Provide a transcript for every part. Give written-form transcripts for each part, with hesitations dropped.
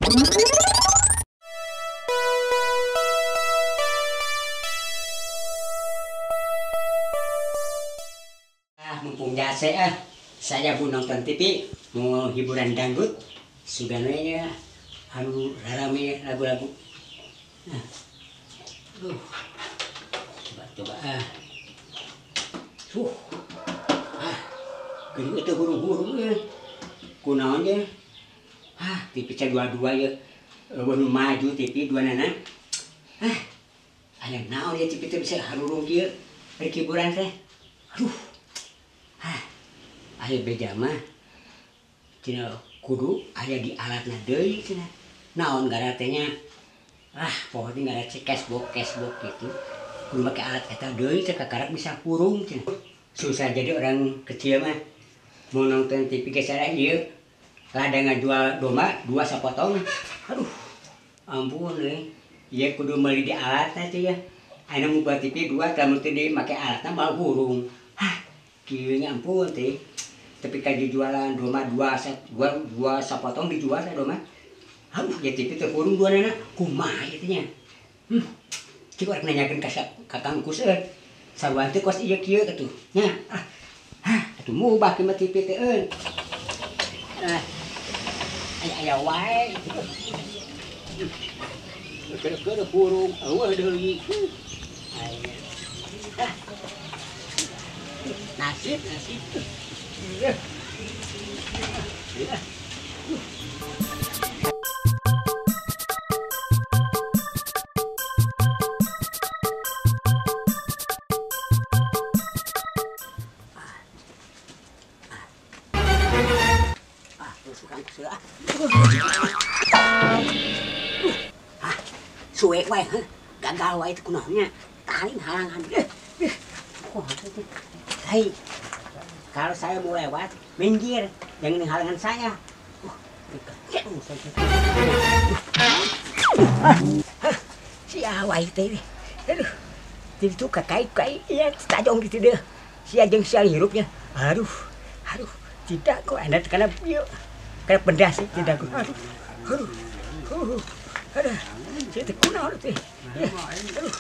Ah, mumpung jase ah, saya bu nonton TV mau hiburan dangdut, sugana anu rame lagu-lagu. Nah. Coba ah. Ah, geuning teu hurung-hurung euy. Kunaon ye? Ah, TV can dua-dua ye. Eueuh nu maju TV dua nana. Ah, aya naon ye TV teh bisa harurung kieu rek hiburan teh. Aduh. Ah, aya beja mah cenah kudu aya di alatna deui cenah. Naon gara teh nya? Ah, pokoknya ngaran cashbox gitu. Kudu make alat eta deui teh kakarak bisa hurung cenah. Susah jadi orang kecil mah. Mau nonton TV ge sareng ieu. Lada ngajual domba dua sapotong. Aduh. Ampun euy. Ieu kudu meuli di alatna teh ya. Ayeuna mau buat TV dua lamun teu dimake alatna moal hurung. Hah, kieu nya ampun teh. Tapi ka dijualan domba dua sapotong dijual teh domba. Aduh, ya TV teh hurung dua nana. Kumaha ieu teh nya? Cik urang nanyakeun ka Kang Kus euy. Sarua teh kos ieu kieu atuh. Nya. Ah. Hah, atuh mubah kieu mah TV teh euy. Ah. Aya wae. Keur-keur hurung eueuh deui. Aya. Ah. Nasib, nasib. Ya. Suwe wae, gagal wae teh kunaonnya. Taling halangan. Hei, kalau saya mau lewat, minggir, jangan halangan saya. Si awai teh. Aduh. Jadi tuh kakai iya tajong gitu deh. Si ajeng si hirupnya. Aduh. Aduh, tidak kok anda karena karena benda sih tidak kok. Aduh. Aduh. Aduh. Aduh. Saya teh kunaon teh. Aduh.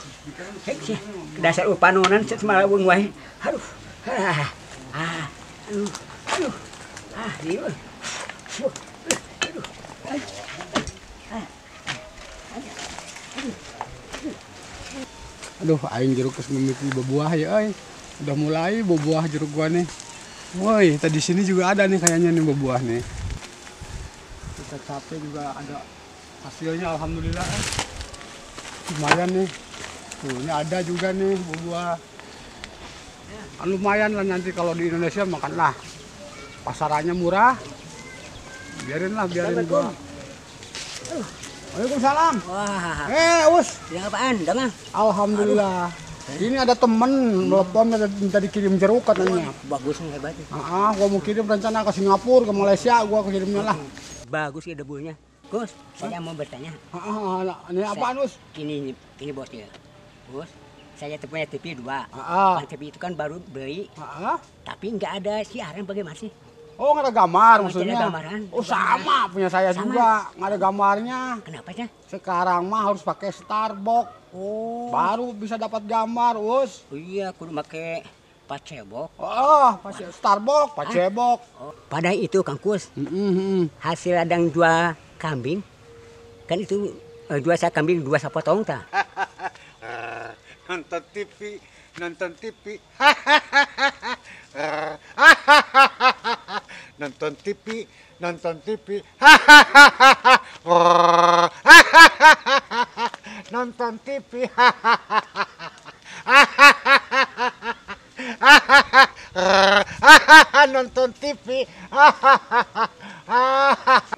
Hek sih. Dasar upanonan semalawung wae. Aduh. Ah. Aduh. Aduh. Ah, ieu. Aduh. Aduh, aing jeruk geus mimiti bebuah ya euy. Udah mulai bebuah jeruk gua nih. Woi, tadi sini juga ada nih kayaknya nih bebuah nih. Kita capek juga ada hasilnya, alhamdulillah. Lumayan nih. Tuh, ini ada juga nih bebuah. Lumayan lah nanti kalau di Indonesia makanlah. Pasarannya murah. Biarin lah, biarin gua. Waalaikumsalam. Wah. Us. Sedang apaan, Damang? Alhamdulillah. Aduh. Ini ada temen telepon minta dikirim jeruk katanya. Bagus nih, hebat. Ah, gua mau kirim rencana ke Singapura, ke Malaysia, gua kirimnya lah. Bagus ya debunya. Gus, saya mau bertanya. Ini apaan, Us? Ini bos ya. Bos, saya punya TV 2. TV itu kan baru beli. Tapi nggak ada siaran, bagaimana sih? Oh, nggak ada gambar maksudnya? Ada gambaran. Oh, sama punya saya sama juga, nggak ada gambarnya. Kenapa sih? Sekarang mah harus pakai Starbox. Oh. Baru bisa dapat gambar, Us. Oh, iya, kudu pakai pacebok. Oh, Starbox, pacebok. Oh. Pada itu Kang Kus, hasil ladang jual kambing, kan itu jual saya kambing dua sapotong ta. Nonton TV, nonton TV. Nonton TV, nonton TV. Nonton TV. Nonton TV.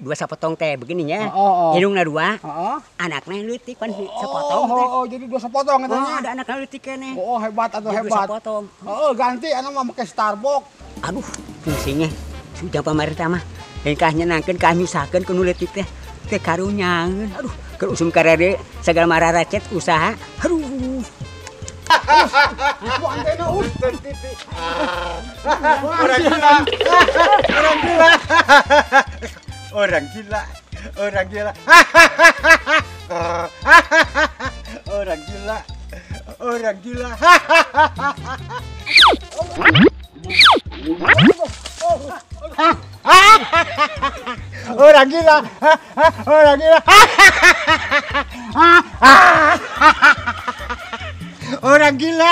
Dua sapotong teh begininya. Hidungna dua. Anaknya leutik pan sapotong teh. Oh, jadi dua sapotong katanya. Oh, ada anaknya leutik keneh. Oh, hebat atau hebat. Dua sapotong. Oh, ganti anak mah make Starbox. Aduh, fungsinya sudah pamarentah mah. Engkah nyenangkeun kah nyusahkeun ku nu leutik teh. Teh karunyangeun. Aduh, keur usum karare sagala mararacet usaha. Aduh. Bu antena us. Orang gila. Orang gila. Orang gila. Orang gila. Orang gila. Orang gila. Orang gila. Orang gila. Orang gila.